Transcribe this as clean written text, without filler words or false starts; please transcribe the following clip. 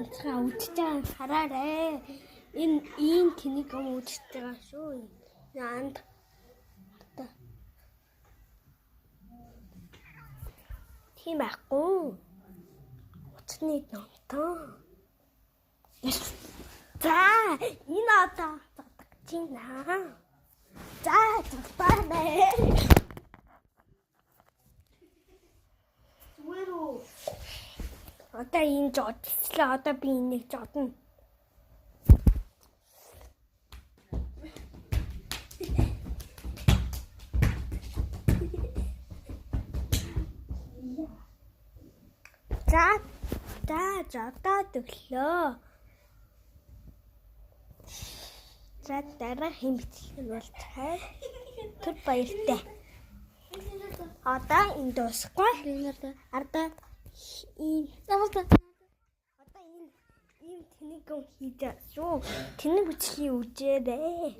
Ганцхан үдчихэж байгаа хараарэ. Энэ ийм тэнэг юм үдчихэж байгаа шүү. Яанд. Одоо. Тийм байхгүй. Утасны донтон. За, энэ одоо зодож байна. За, зодтоорой. Зүгээр үү? Одоо энэ жодчлаа. Одоо би энийг жодно. За, за, жодоод өглөө. За, дараагийн бичлэг нь бол цай. Түр баяртай. Одоо энэ дуусахгүй. Ардаа ийм Намайг одоо энэ ийм тэнэг юм хийж шүү. Тэнэг бичлэгийг үзээрэй.